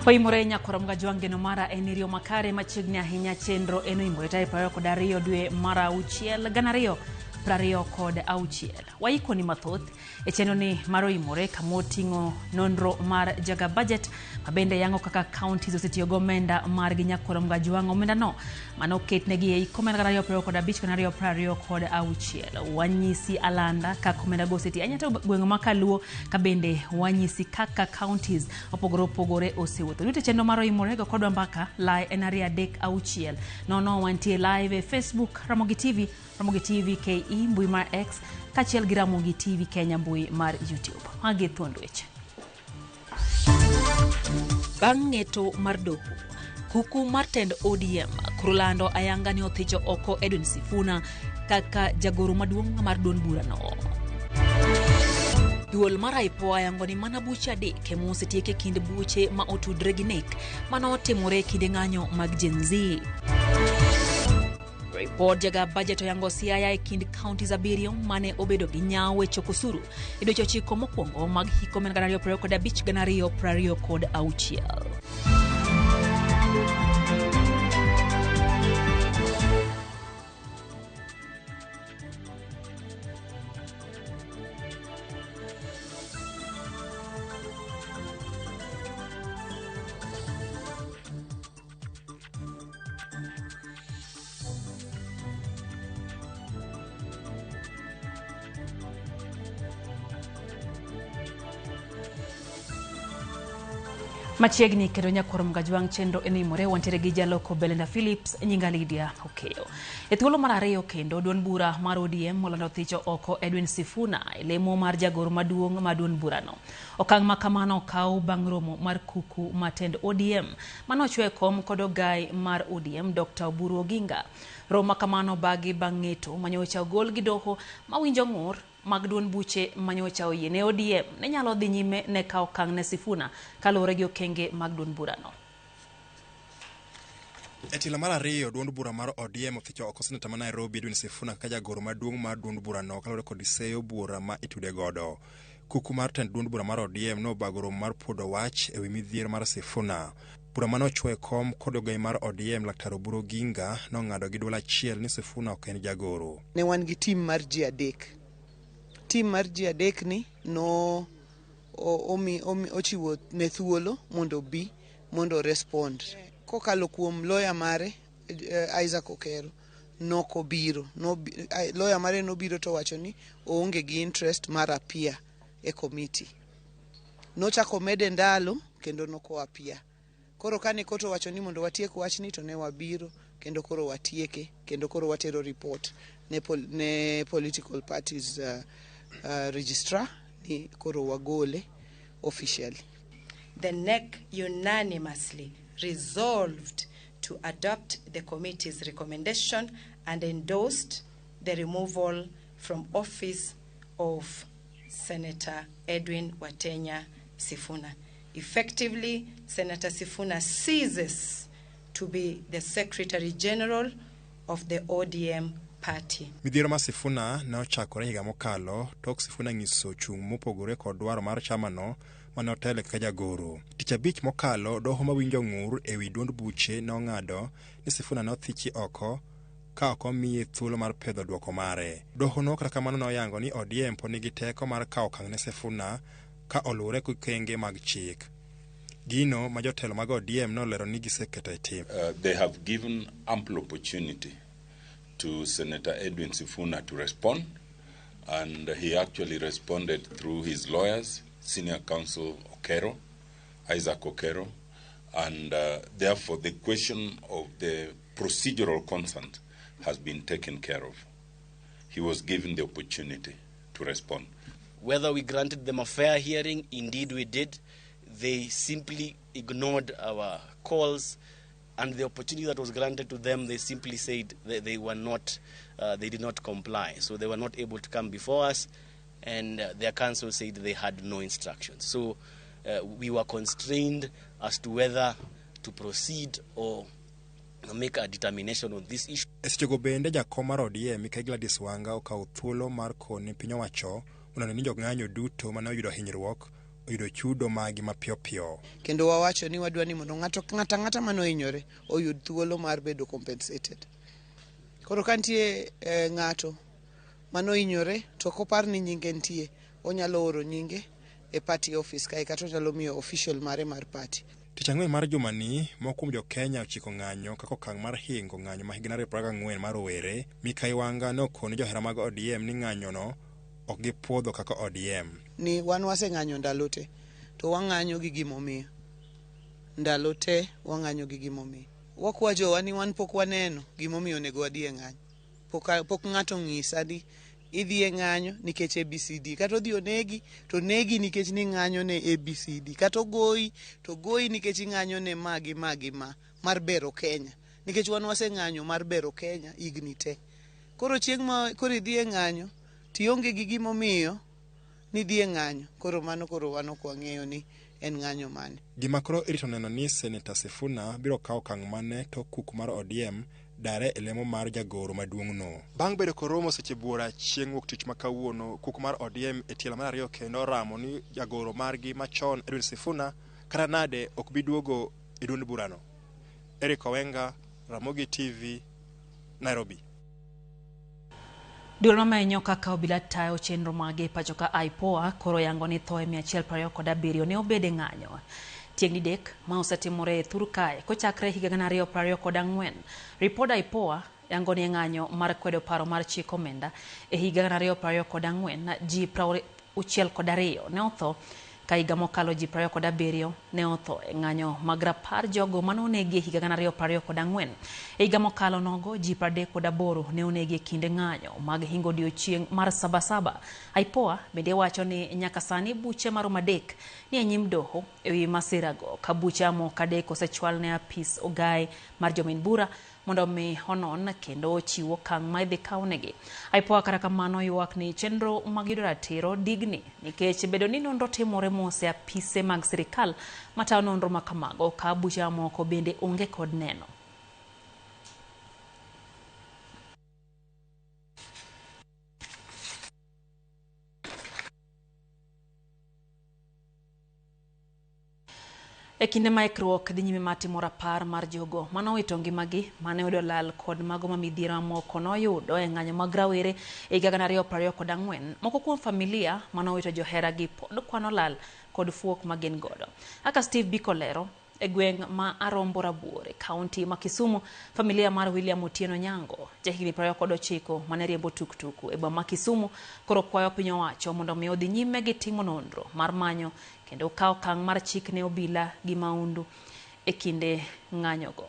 Oimore nyakwar Mgajwang' geno mara en iriyo makare machiegni ahinya chenro en oimore tarik 22 dwe mar auchiel 2026. Waikoni mathoth e chenro ni mar oimore kama oting'o nonro mar Jaga Budget mabende yango kaka counties osetiyo gi omenda margi nyakwar Mgajwang' omenda no mane oketnegi ei komenda 2025 2026. Wanyisi alanda kaka omenda go osetiyo ahinya to gwenge ma kaluo ka bende wanyisi kaka counties opogore opogore osewuotho. Duto chenro mar oimore go kodwa mbaka lai en 236 nono wantie live e Facebook Ramogi TV, Ramogi TV KE mbui mar X kaachiel gi Ramogi TV Kenya mbui mar YouTube. Magi thuond weche. Bang' ng'eto mar doho, kuku mar tend ODM koro lando ayanga ni othicho oko Edwin Sifuna kaka jagoro maduong' mar duond burano. Duol mar IPOA yango ni mana buche adek ema osetiek e kind buche ma otudre gi nek mane otimore e kinde ng'anyo mag Gen Z. Ripod jaga budget oyango Siaya e kind counties abiriyo mane obedo gi nyawo e choko osuru e dweche ochiko mokwongo mag hik omenda 2025 2026. Machiegni kendo nyakwar Mgajwang' chenro en imore wantiere gi jaloko Belinda Phillips nyinga Lydia Okeyo. E thuolo mar ariyo kendo duond bura mar ODM olando thicho oko Edwin Sifuna e lemo mar jagoro maduong' mar duond burano. Okang' ma kamano okaw bang' romo mar kuku matend ODM mane ochwe e kom kod ogai mar ODM Dr. Oburu Oginga. Romo ma kamano obagi bang' ng'eto manyocha ogol gi doho mawinjo ng'ur mag duond buche manyocha oyie ne ODM ne nyalo dhi nyime ne kawo okang' ne Sifuna kaluwore gi okenge mag duond burano. E tielo mar ariyo, duond bura mar ODM othicho oko seneta ma Nairobi Edwin Sifuna kaka jagoro maduong' mar duond burano kaluwore kod seyo bura ma itude godo. Kuku mar tend duond bura mar ODM nobago romo mar puodo wach ewi midhiero mar Sifuna. Bura mane ochwo e kom kod ogai mar ODM Laktar Oburu Oginga nong'ado gi duol achiel ni Sifuna ok en jagoro. Ne wan gi team mar ji adek. Team mar ji adek ni no omi, omi, ochiwo ne thuolo mondo obi mondo respond. Kokalo kuom lawyer mare Isaac Okero nokobiro. No, lawyer mare nobiro to wacho ni oonge gi interest mar appear e committee. Nochako mede ndalo kendo noko appear. Koro kane court owacho ni mondo watiek wachni to ne wabiro kendo koro watieke kendo koro watero report ne, pol, ne political parties registrar ni koro wagole officially. The NEC unanimously resolved to adopt the committee's recommendation and endorsed the removal from office of Senator Edwin Watenya Sifuna. Effectively, Senator Sifuna ceases to be the Secretary General of the ODM party. Midhiero mar Sifuna ne ochakore higa mokalo tok Sifuna nyiso chung' mopogore kod dwaro mar chamano mane otele kaka jagoro. Tich abich mokalo, doho mawinjo ng'ur ewi duond buche ne ong'ado ni Sifuna ne othichi oko ka ok omiye thuolo mar pedho duoko mare. Doho no kata kamano ne oyango ni ODM pod nigi teko mar kawo okang' ne Sifuna ka oluwore gi okenge mag chik. Gino ma jotelo mag ODM nolero ni giseketo e tim. They have given ample opportunity to Senator Edwin Sifuna to respond, and he actually responded through his lawyers, Senior Counsel Okero, Isaac Okero, and therefore the question of the procedural consent has been taken care of. He was given the opportunity to respond. Whether we granted them a fair hearing, indeed we did. They simply ignored our calls, and the opportunity that was granted to them, they simply said that they were not, they did not comply. So they were not able to come before us, and their counsel said they had no instructions. So we were constrained as to whether to proceed or make a determination on this issue. E sechego bende jakom mar ODM Mikai Gladys Wanga okawo thuolo mar kone piny owacho mondo ni jong'anyo duto mane oyudo hinyruok oyudo chudo magi mapiyo piyo. Kendo wawacho ni wadwa ni mondo ng'ato ang'ata manohinyore oyud thuolo mar bedo compensated. Koro ka nitie ng'ato manohinyore to ok opar ni nyinge nitie, onyalo oro nyinge e party office kae kata onyalo miyo official mare mar party. Tich ang'wen mar jumani, moko kuom jo-Kenya ochiko ng'anyo kaka okang' mar hingo ng'anyo ma higa 2024 mar rowere. Mikai Wanga ne okone johera mag ODM ni ng'anyono ok gipuodho kaka ODM. Ni wan waseng'anyo ndalo te, to wang'anyo gi gimomiyo. Ndalo te wang'anyo gi gimomiyo. Wakwa jowa ni wan pok waneno gimomiyo onego wadhi e ng'anyo. Pok ng'ato ng'isa ni idhi e ng'anyo nikech ABCD. Kata odhi onegi, to negi nikech ni ng'anyo ne ABCD. Kata ogoyi, to goyi nikech ing'anyo ne ma gi ma gi ma mar bero Kenya. Nikech wan waseng'anyo mar bero Kenya higni te. Koro chieng' ma koro idhi e ng'anyo, tionge gi gimomiyo ni dhi e ng'anyo. Koro mano koro wan ok wang'eyo ni en ng'anyo mane. Gima koro irito neno ni Seneta Sifuna biro kawo okang' mane tok kuk mar ODM dare e lemo mar jagoro maduong'no. Bang' bedo koromo seche buora chieng' wuok tich ma kawuono, kuk mar ODM e tielo mar ariyo kendo oramo ni jagoro margi machon Edwin Sifuna kata nade ok bi duogo e duond burano. Eric Owenga, Ramogi TV, Nairobi. Duol mamenyo kaka obila tayo chenro mage pacho ka IPOA koro yango ni thoe 127 ne obede ng'anyo. Tieng' didek ma osetimore e thur kae kochakre higa 2024. Ripod IPOA yango ni ng'anyo mar kwedo paro mar chik omenda e higa 2024 ji 62 ne otho ka higa mokalo ji 27 ne otho e ng'anyo mag rapar jogo mane onegi e higa 2024. E higa mokalo nogo ji 38 ne onegi e kinde ng'anyo mag hingo odiochieng' mar Sabasaba. IPOA bende wacho ni nyaka sani buche maromo 3 ni e nyim doho ewi masirago ka buche mamoko 3 osechwal ne apis ogae mar jomin bura mondo mi onon kendo ochiw okang' ma idhi kawnegi. IPOA kata kamano ywak ni chenro mag yudo ratiro digni nikech bedo ni nonro timore mos e apise mag sirikal matayo nonro ma kamago ka buche mamoko bende onge kod neno. E kinde ma ikruok dhi nyime mar timo rapar mar jogo manowito ngimagi mane oyudo lal kod mago ma midhiero mamoko noyudo e ng'anyo mag rawere e higa 2024, moko kuom familia manowito joheragi pod kwano lal kod fuok ma gin godo. Kaka Steve Biko lero, e gweng' ma Arombo Rabuor e kaunti ma Kisumu, familia mar William Otieno Nyango, jahigni 29 mane riembo tuktuku e boma ma Kisumu, koro kwayo piny owacho mondo mi odhi nyime gi timo nonro mar manyo kendo kawo okang' mar chik ne obila gi maundu e kinde ng'anyogo.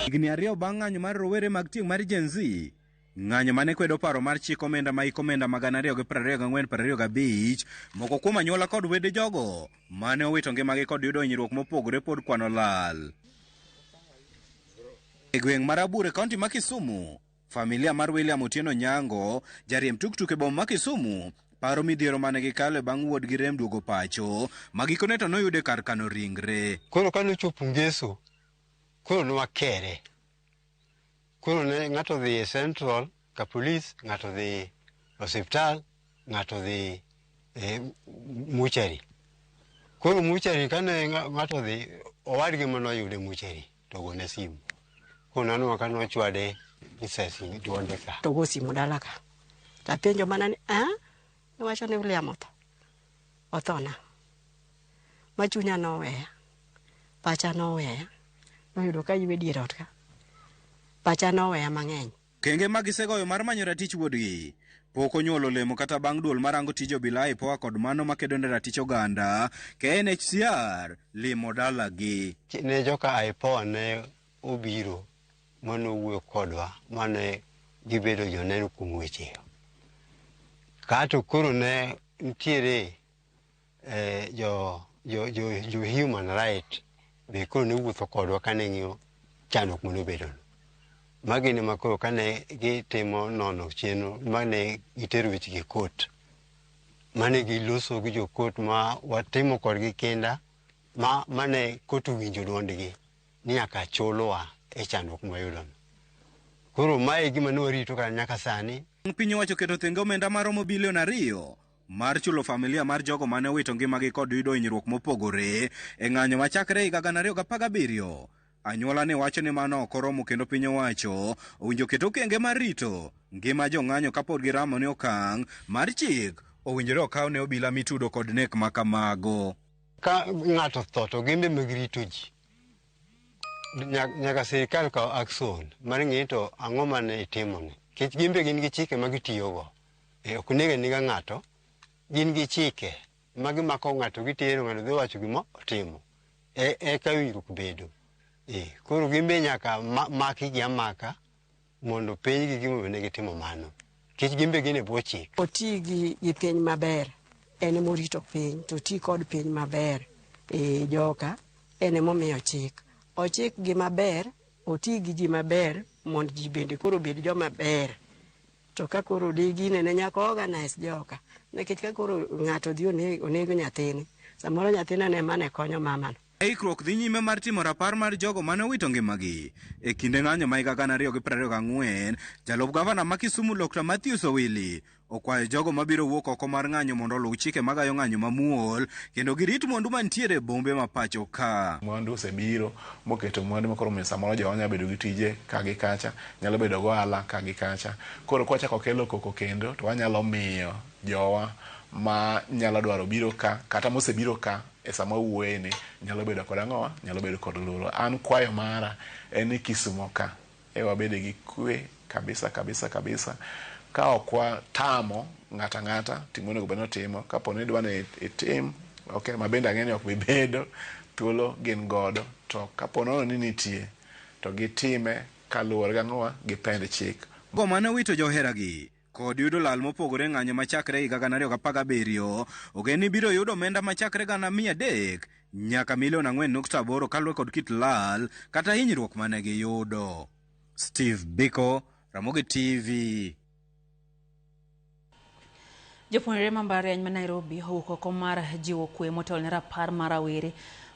Higni 2 bang' ng'anyo mar rowere mag tieng' mar Gen Z, ng'anyo mane kwedo paro mar chik omenda ma hik omenda mag 2024-2025, moko kuom anyuola kod wede jogo mane owito ngimagi kod yudo hinyruok mopogore pod kwano lal. E gweng' mar Abur e kaunti ma Kisumu, familia mar William Otieno Nyango, jariemb tuktuk e boma ma Kisumu, paro midhiero mane gikalo bang' wuodgi rem duogo pacho, ma gikone to noyude kar kano ringre. Koro kane ochopo Ngeso, koro nwakere. Koro ne ng'ato dhi e Central ka polis, ng'ato dhi osiptal, ng'ato dhi e muchari. Koro muchari kane ng'ato dhi, owadgi manoyude muchari to ogone simu. Koro nanwa ka nochwade risasi duonde ka. To go simu dala ka. Tapenjo mana ni, "Ah, iwacho ni William otho?" Otho na. Ma chunya noweya. Pacha noweya. Noyudo ka ywe dier ot ka. Pacha noweya mang'eny. Kenge ma gisegoyo mar manyo ratich wuodgi pok onyuolo olemo kata bang' duol marango tij obila IPOA kod mano makedo ne ratich oganda KNHCR limo dalagi. Ne joka IPOA ne obiro manowuoyo kodwa mane gibedo joneno kuom weche. Kato koro ne nitiere jo human right be koro ne wuotho kodwa kane ng'iyo chandruok manobedono. Magi ne makoro kane gitimo nono chenro mane gitero wechegi e kot, mane giloso gi jo kot ma watimo kodgi kinda mane kot owinjo duondgi ni nyaka chulwa e chandruok mwayudono. Koro mae e gima ne warito kata nyaka sani. Piny owacho keto thenge omenda maromo bilion 2 mar chulo familia mar jogo mane owito ngimagi kod yudo hinyruok mopogore e ng'anyo machakre higa 2017. Anyuola ne wacho ni mano ok oromo kendo piny owacho owinjo ket okenge mar rito ngima jong'anyo kapod giramo ni okang' mar chik owinjore okaw ne obila mitudo kod nek ma kamago. Ka ng'ato otho to gin be magirito ji. Nyaka sirikal kaw action mar ng'e to ang'o mane itimoni. Nikech gin be gin gi chike ma gitiyogo. Ok onego aniga ng'ato, gin gi chike ma gimako ng'ato gitero ng'ato dhi wacho gima otimo. Eka winjruok bedo. Koro gin be nyaka makgi amaka mondo penjgi gimomiyo ne gitimo mano. Nikech gin be gin e bwo chik. Oti gi piny maber, en emorito piny, to oti kod piny maber. Joka, en emomiyo chik. Ochik gi maber, oti gi ji maber, mondo ji bende koro obed joma ber. To ka koro gine ne nyaka organize joka. Nikech ka koro ng'ato dhi onego nyathine, samoro nyathine ne mane konyo mamano. Ikruok dhi nyime mar timo rapar mar jogo mane owito ngimagi e kinde ng'anyo ma higa 2024. Jalup gavana ma Kisumu Dr. Matthews Owili okwayo jogo mabiro wuok oko mar ng'anyo mondo oluw chike magayo ng'anyo mamuol kendo girit mwandu mantiere e bombe ma pacho ka. Mwandu osebiro moketo mwandu makoro omiyo samoro jowa nyalo bedo gi tije ka gi kacha, nyalo bedo gohala ka gi kacha. Koro kwachako kelo koko kendo to wanyalo miyo jowa ma nyalo dwaro biro ka kata mosebiro ka e sama wuoye ni nyalo bedo kod ang'owa, nyalo bedo kod luoro. An kwayo mara en ni Kisumo ka e wabede gi kwe kabisa kabisa kabisa. Ka ok watamo ng'ata ng'ata timo onego bed ni otimo, kapo ni idwa ni itim, okay, ma bende ang'e ni ok bi bedo, thuolo gin godo. To kapo nono ni nitie, to gitime kaluwore gi ang'owa, gi pend chik. Go mane owito joheragi kod yudo lal mopogore ng'anyo machakre higa 2017 ogen ni biro yudo omenda machakre 300,000 nyaka milion 4.8 kaluwore kod kit lal kata hinyruok mane giyudo. Steve Biko, Ramogi TV. Jopuonjre ma mbalariany ma Nairobi owuok oko mar jiwo kwe motelo ne rapar mar rawere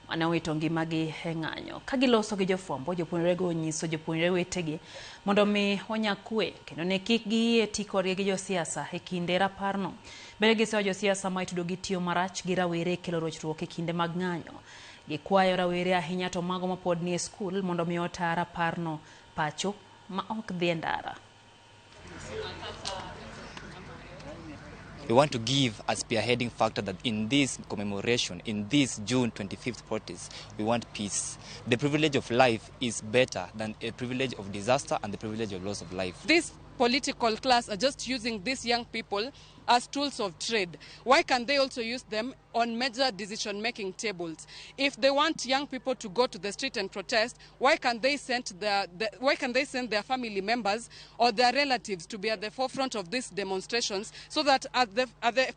mane owito ngimagi e ng'anyo. Ka giloso gi jofwambo, jopuonjrego onyiso jopuonjre wetegi mondo mi onya kwe kendo ne kik giyie ti kodgi gi josiasa e kinde raparno. Bende gisewa josiasa ma itudo gi tiyo marach gi rawere e kelo rochruok e kinde mag ng'anyo. Gikwayo rawere ahinya to mago mapod nie skul mondo mi ota raparno pacho ma ok dhi e ndara. We want to give a spearheading factor that in this commemoration, in this June 25th protest, we want peace. The privilege of life is better than a privilege of disaster and the privilege of loss of life. This political class are just using these young people as tools of trade. Why can't they also use them on major decision-making tables? If they want young people to go to the street and protest, why can't they send their family members or their relatives to be at the forefront of these demonstrations, so that at the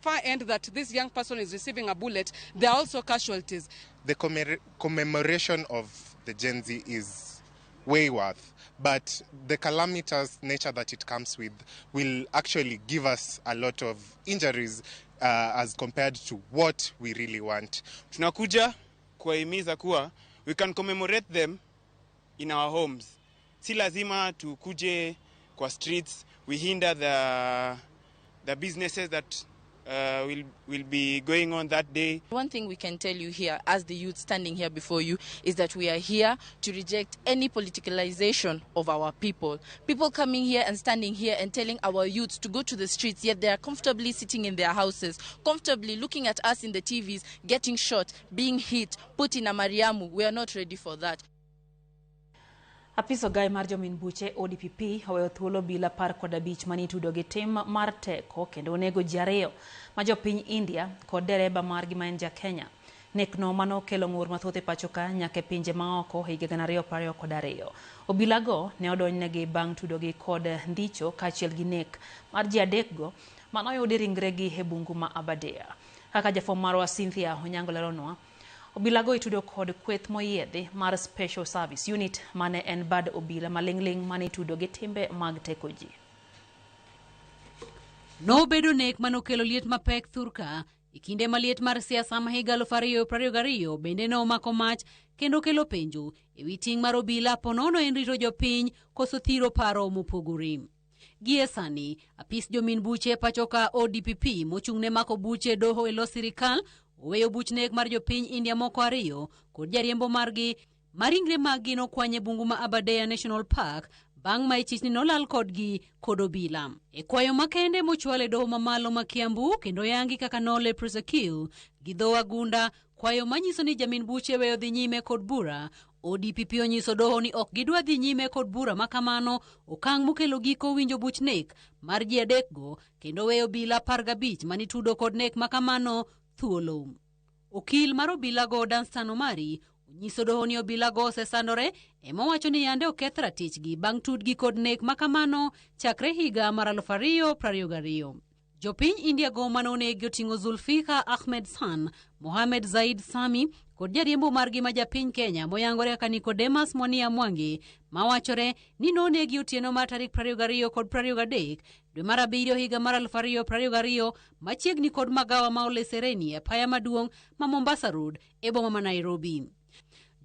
far end that this young person is receiving a bullet, there are also casualties. The commemoration of the Gen Z is way worth, but the calamitous nature that it comes with will actually give us a lot of injuries as compared to what we really want. Tunakuja kuwahimiza kuwa we can commemorate them in our homes. Si lazima tukuje kwa streets, we hinder the businesses that will be going on that day. One thing we can tell you here as the youth standing here before you is that we are here to reject any politicalization of our people. People coming here and standing here and telling our youths to go to the streets, yet they are comfortably sitting in their houses, comfortably looking at us in the TVs, getting shot, being hit, put in a Mariamu. We are not ready for that. Apis ogai mar jomin buche ODPP oweyo thuolo obila 15 mane itudo gi tim mar teko kendo onego ji 2 ma jopiny India kod dereba margi ma en ja Kenya. Nekno mano okelo ng'ur mathoth e pacho ka nyaka e pinje maoko higa 2022. Obilago ne odonjnegi bang' tudogi kod ndicho kaachiel gi nek mar ji 3 go manoyudi ringregi e bungu ma Aberdare. Kaka jafwambo marwa Cynthia Onyango leronwa, obilago itudo kod kweth moyiedhi mar Special Service Unit mane en bad obila maling'ling' mane itudo gi timbe mag teko ji. Nobedo nek manokelo liet mapek thurka E kinde maliet mar siasa ma higa 2022 bende ne omako mach kendo kelo penjo e wi ting' mar obila ponono en rito jopiny koso thiro paro mopogore. Gie sani, apis jomin buche pachoka ODPP mochung' ne mako buche doho e lo sirikal oweyo buch nek mar jopiny India moko ariyo kod jariembo margi ma ringre maggi nokwany e bungu ma Aberdare National Park bang' ma ichich ni nolal kodgi kod obila. E kwayo makende mochwal e doho mamalo ma Kiambu kendo yangi kaka Nolle Prosequi gi dho Agunda, kwayo manyiso ni jamin buche weyo dhi nyime kod bura, ODPP onyiso doho ni ok gidwa dhi nyime kod bura makamano, okang' mokelo giko winjo buch nek mar ji adekgo kendo weyo obila 15 manitudo kod nek makamano thuolo. Okil mar obilago Danstan Omari onyiso doho ni obilago osesandore ema owacho ni yande oketh ratichgi bang' tudgi kod nek makamano chakre higa mar 2022. Jopiny India go mane onegi oting'o Zulfikar Ahmed San, Mohamed Zaid Sami kod jariembo margi ma japiny Kenya moyangore kaka Nicodemus Mwania Mwangi mawachore ni nonegi otieno mar tarik 22 kod 23 dwe mar abiriyo higa mar 2022 machiegni kod magawa ma Ole Sereni e apaya maduong' ma Mombasa Road e boma ma Nairobi.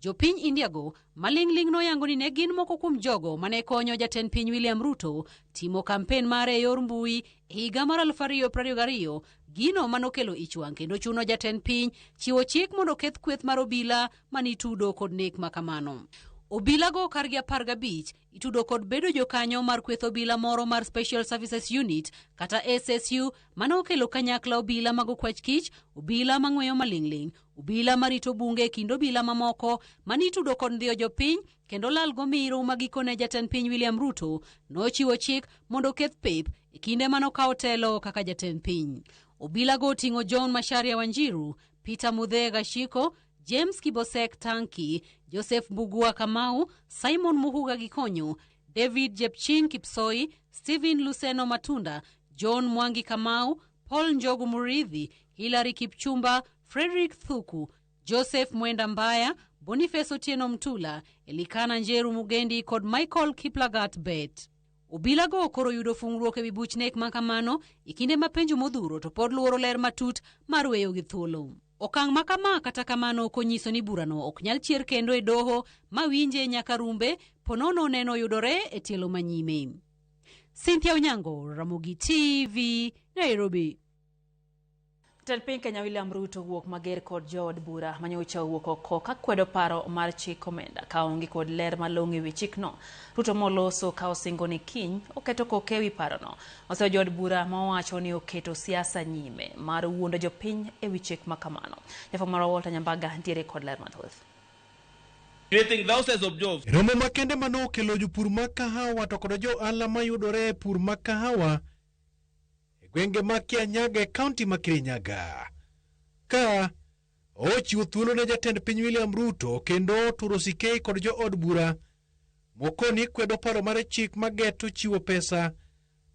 Jopiny India go maling'ling' noyango ni ne gin moko kuom jogo mane konyo jatend piny William Ruto timo kampen mare e yor mbui e higa mar 2022, gino manokelo ich wang' kendo chuno jatend piny chiwo chik mondo oketh kweth mar obila manitudo kod nek makamano. Obilago kargi 15 itudo kod bedo jokanyo mar kweth obila moro mar Special Services Unit kata SSU mane okelo kanyakla obila mag okwach kich, obila mang'weyo maling'ling', obila marito bunge kendo obila mamoko manitudo kod ndhiyo jopiny kendo lal go miru ma gikone jatend piny William Ruto nochiwo chik mondo oketh pep e kinde manokawo telo kaka jatend piny. Obilago oting'o John Macharia Wanjiru, Peter Muthee Gachiko, James Kibosek Tanki, Joseph Mbugua Kamau, Simon Muhuga Gikonyo, David Jepching Kipsoi, Stephen Luseno Matunda, John Mwangi Kamau, Paul Njogu Muriithi, Hilary Kipchumba, Frederick Thuku, Joseph Mwenda Mbaya, Boniface Otieno Mtula, Elikana Njeru Mugendi kod Michael Kiplagat Bet. Obilago koro yudo fungruok ewi buch nek makamano e kinde ma penjo modhuro to pod luoro ler matut mar weyo gi thuolo. Okang' makama kata kamano ok onyiso ni burano ok nyal chier kendo e doho mawinje nyaka rumbe ponono neno yudore e tielo manyime. Cynthia Onyango, Ramogi TV, Nairobi. Jatend piny Kenya William Ruto wuok mager kod jood bura manyocha owuok oko kakwedo paro mar chik omenda ka onge kod ler malong'o ewi chikno. Ruto moloso ka osingo ni kiny oketo koke ewi parono. Oseyo jood bura mawacho ni oketo siasa nyime mar wuondo jopiny ewi chik makamano. Jafwambo marwa Walter Nyambaga ntiere kod ler mathoth. Creating thousands of jobs. Romo makende mane okelo jopur mag kahawa to kod jo ohala mayudore e pur mag kahawa e gwenge mag Kianyaga e kaunti ma Kirinyaga. Ka ochiwo thuolo ne jatend piny William Ruto kendo oturo sikei kod jood bura mokoni kwedo paro mar chik mageto chiwo pesa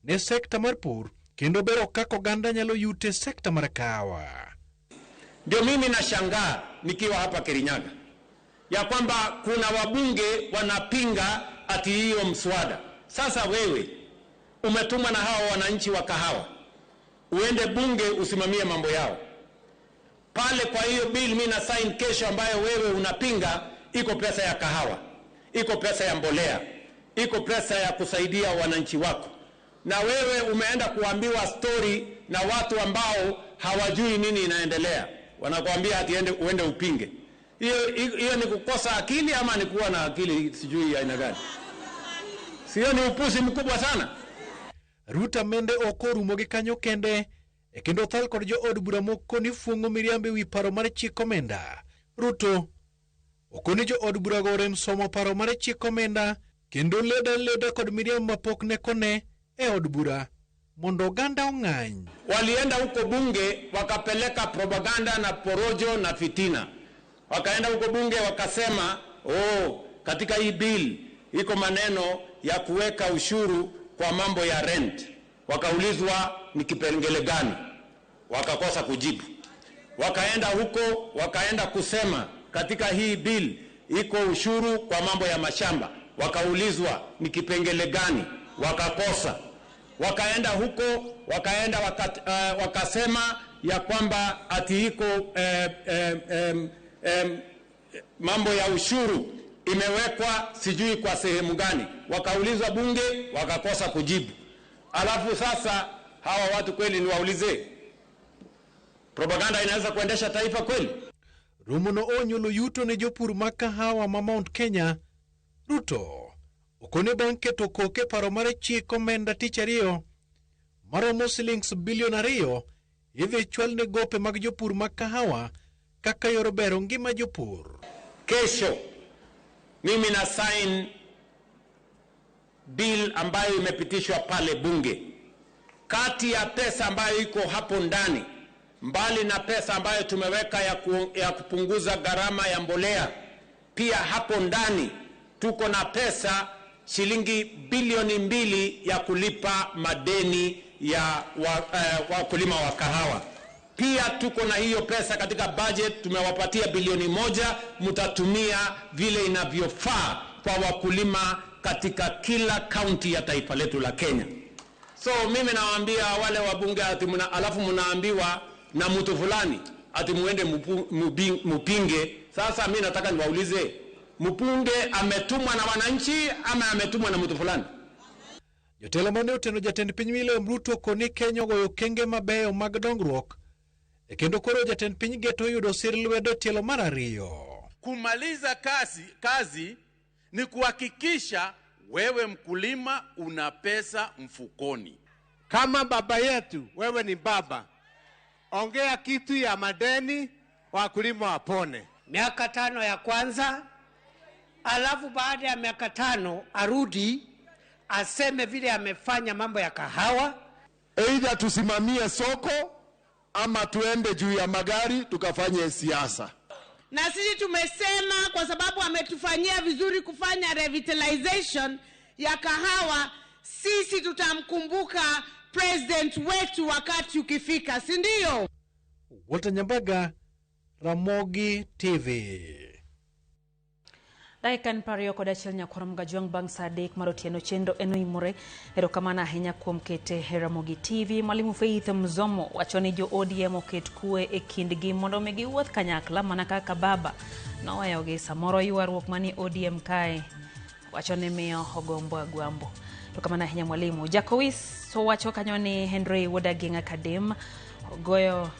ne sekta mar pur kendo bero kaka oganda nyalo yute sekta mar kahawa. Ndio mimi nashangaa nikiwa hapa Kirinyaga ya kwamba kuna wabunge wanapinga ati hiyo mswada. Sasa wewe umetumwa na hawa wananchi wa kahawa uende bunge usimamie mambo yao pale. Kwa hiyo bill mimi na sign kesho ambayo wewe unapinga, iko pesa ya kahawa, iko pesa ya mbolea, iko pesa ya kusaidia wananchi wako, na wewe umeenda kuambiwa story na watu ambao hawajui nini inaendelea, wanakuambia ati uende upinge. Hiyo ni kukosa akili ama ni kuwa na akili sijui aina gani? Sio, ni upuzi mkubwa sana. Ruto mende ok orumo gi kanyo kende e kendo thal kod jood bura moko ni fuong'o miriambo ewi paro mar chik omenda. Ruto okoni jood burago orem somo paro mar chik omenda kendo leda leda kod miriambo mapok ne kone e od bura mondo oganda ong'any. Walienda huko bunge wakapeleka propaganda na porojo na fitina. Wakaenda huko bunge wakasema, oh, katika hii bill iko maneno ya kuweka ushuru kwa mambo ya rent. Wakaulizwa ni kipengele gani, wakakosa kujibu. Wakaenda huko wakaenda kusema katika hii bill iko ushuru kwa mambo ya mashamba, wakaulizwa ni kipengele gani, wakakosa. Wakaenda huko wakaenda wakasema ya kwamba ati iko mambo ya ushuru imewekwa sijui kwa sehemu gani, wakaulizwa bunge wakakosa kujibu. Alafu sasa hawa watu kweli niwaulize, propaganda inaweza kuendesha taifa kweli? Romono onyulo yuto ne jopur mag kahawa ma Mount Kenya. Ruto okone bang' keto koke paro mar chik omenda tich ariyo maromo silings bilion 2 idhi chwal ne gope mag jopur mag kahawa kaka yor bero ngima jopur. Kesho mimi na sign bill ambayo imepitishwa pale bunge. Kati ya pesa ambayo iko hapo ndani, mbali na pesa ambayo tumeweka ya kupunguza gharama ya mbolea, pia hapo ndani tuko na pesa shilingi bilioni 2 ya kulipa madeni ya wakulima wa kahawa. Pia tuko na hiyo pesa katika budget, tumewapatia bilioni 1, mtatumia vile inavyofaa kwa wakulima katika kila kaunti ya taifa letu la Kenya. So mimi nawaambia wale wabunge ati alafu mnaambiwa na mtu fulani ati muende mupinge. Sasa mimi nataka niwaulize, mpunge ametumwa na wananchi ama ametumwa na mtu fulani? Jotelo mane oteno jatend piny William Ruto koni Kenya ogoyo okenge mabeyo mag dongruok e kendo koro jatend piny geto yudo sir lwedo tielo mar 2. Kumaliza kazi ni kuhakikisha wewe mkulima una pesa mfukoni. Kama baba yetu, wewe ni baba, ongea kitu ya madeni, wakulima wapone. Miaka 5 ya kwanza, alafu baada ya miaka 5 arudi aseme vile amefanya mambo ya kahawa. Either tusimamie soko ama tuende juu ya magari tukafanye siasa. Na sisi tumesema kwa sababu ametufanyia vizuri kufanya revitalization ya kahawa, sisi tutamkumbuka president wetu wakati ukifika, si ndio? Walter Nyambaga, Ramogi TV. Dakika en 21 nyakwar Mgajwang' bang' saa 3 mar otieno chenro en oimore. Erokamano ahinya kuom kete e Ramogi TV. Mwalimu Faith Mzomo wacho ni jo ODM oket kwe e kindgi mondo mi giwuoth kanyakla mana kaka baba noweyogi. Samoro ywaruok manie ODM kae wacho ni miyo ogombo agwambo. Erokamano ahinya mwalimu. Jakowis wacho kanyo ni Henry Wuod Ageng'a Kadem ogoyo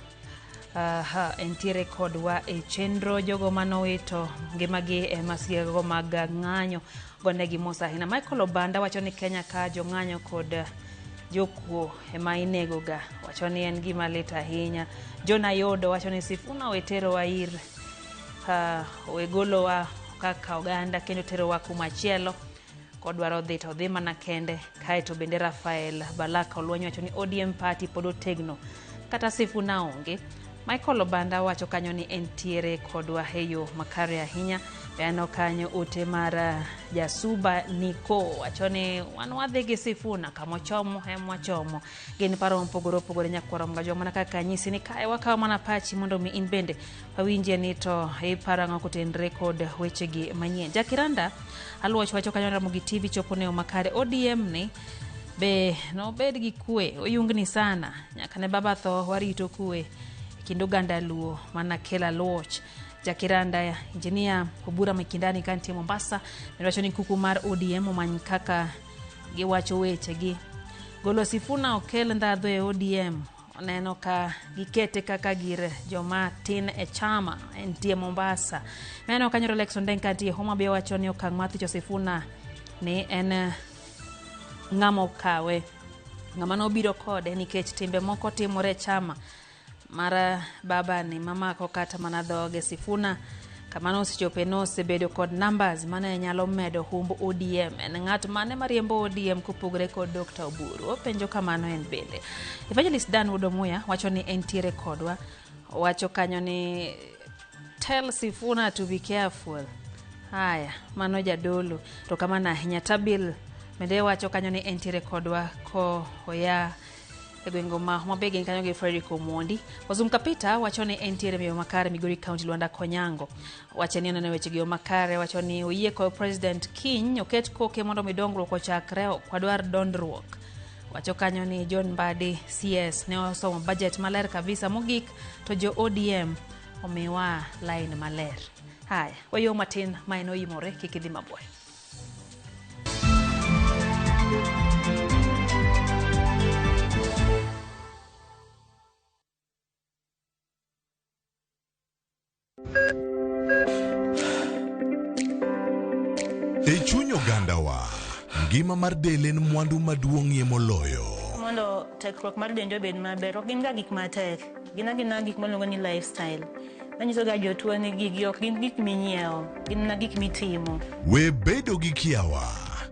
entiere kodwa e chenro jogo manowito ngimagi e masirego mag ng'anyo gonegi mos ahinya. Michael Obanda wacho ni Kenya ka jong'anyo kod jokuo ema inegoga, wacho ni en gima lit ahinya. John Ayodo wacho ni Sifuna weterowa ir wegolowa kaka oganda kendo terowa kumachielo kodwaro dhi to dhi mana kende. Kaeto bende Rafael Balaka Olweny wacho ni ODM party pod otegno kata Sifuna onge. Michael Obanda wacho kanyo ni entiere kodwa e yo makare ahinya. Aneno kanyo ote mar Jasuba Niko wacho ni wan wadhi gi Sifuna kamochomo emwachomo. Gin paro mopogore opogore nyakwar Mgajwang' mana kaka anyisi ni kae wakawo mana pachi mondo mi in bende wawinjie ni to iparo ang'o kotenre kod wechegi manyien. Jakiranda Aluoch wacho kanyo Ramogi TV chopo ne makare. ODM ni be nobed gi kwe, oyungni sana nyaka ne baba tho warito kwe kind oganda Luo mana kela Luoch. Jakiranda Engineer Obura Mikindani kantie Mombasa wacho ni kuku mar ODM omany kaka giwacho wechegi. Golo Sifuna okel ndhadhu e ODM oneno ka gikete kaka gir joma tin e chama entie Mombasa. Neno kanyo Rolex Ondeng kantie Homa Bay wacho ni okang' mar thicho Sifuna ni en ng'ama okawe, ng'ama nobiro kode nikech timbe moko timore e chama mara baba ni mamako kata mana dhoge. Sifuna kamano osechope nosebedo kod numbers mane nyalo medo humb ODM. En ng'at mane mariembo ODM kopogore kod Dr. Oburu? Openjo kamano en bende. Evangelist Dan Wuodomuya wacho ni entiere kodwa, wacho kanyo ni tell Sifuna to be careful. Haya, mano jadolo. To kamano ahinya. Tabil bende wacho kanyo ni entiere kodwa ko oya e gwengo ma Homa Bay kanyo gi Frederick Omondi. Wazum Kapita wacho ni entiere miyo makare Migori County Luanda Konyango. Wacho ni oneno weche gi makare, wacho ni oyie kod President Kiny oket koke mondo mi dongruok ochakre, ok wadwar dondruok. Wacho kanyo ni John Mbadi CS ne osomo budget maler kabisa mogik to jo ODM omiwa line maler. Haya, wayo matin ma en oimore kik idhi mabor. E chuny ogandawa, ngima mar del en mwandu maduong'ie moloyo. Mondo tekruok mar dendi obed maber, ok gin ga gik matek. Gin agina gik miluongo ni lifestyle. Manyiso ga jotuo ni gigi ok gin gik minyiewo, gin mana gik mitimo. We bedo gi kiawa,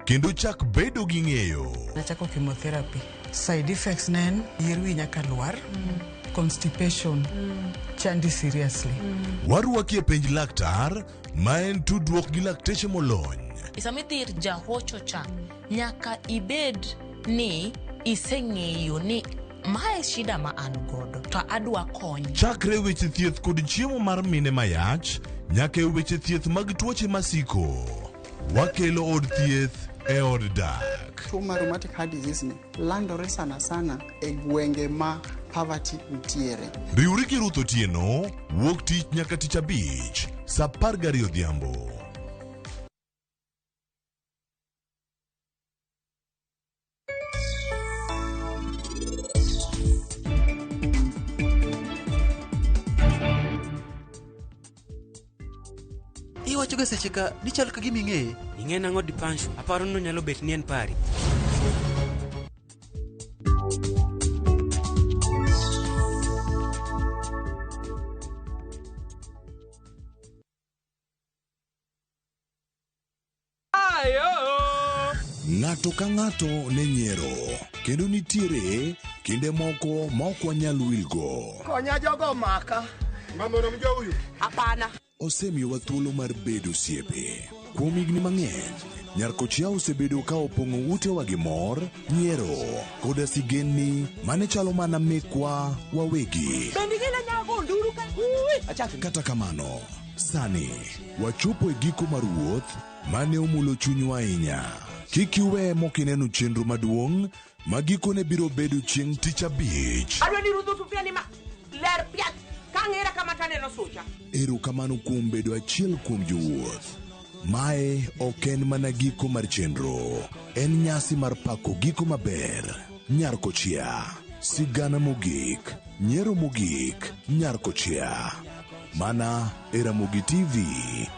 kendo chak bedo gi ng'eyo. Nachako chemotherapy. Side effects ne en yier wi nyaka lwar, constipation, chandi seriously. Warwaki e penj laktar, ma en tudruok gi lakteche molony. Sama idhi ir jahocho cha, nyaka ibed ni iseng'eyo ni mae shida ma an godo to adwa kony. Chakre weche thieth kod chiemo mar mine mayach, nyaka e weche thieth mag tuoche masiko. Wakelo od thieth e od dak. Tuo mar rheumatic heart disease ni landore sana sana e gwenge ma poverty nitiere. Riwri gi Ruth Otieno, wuok tich nyaka tich abich, saa 12 odhiambo. Iwacho ga seche ka dichal ka gima ing'eye. Ing'e nang'o Dipanshu? Aparo ni onyalo bet ni en pari. Ng'ato ka ng'ato ne nyiero, kendo nitiere kinde moko ma ok wanyal wilgo. Konya jogo maka. Hapana. Osemiyowa thuolo mar bedo osiepe. Kuom higni mang'eny, Nyarkochia osebedo ka opong'o utewa gi mor, nyiero, koda sigendni mane chalo mana mekwa wawegi. Bende gila nyago nduru ka. Ui. Kata kamano, sani wachopo e giko mar wuoth mane omulo chunywa ahinya. Kik iwe mokineno chenro maduong' ma gikone biro bedo chieng' tich abich. Adwa ni rudho sufria ni ma ler piat. Kang'era kama taneno sucha. Erokamano kuom bedo achiel kuom jowuoth. Mae ok en mana giko mar chenro, en nyasi mar pako giko maber. Nyarkochia, sigana mogik, nyiero mogik, Nyarkochia. Mana e Ramogi TV.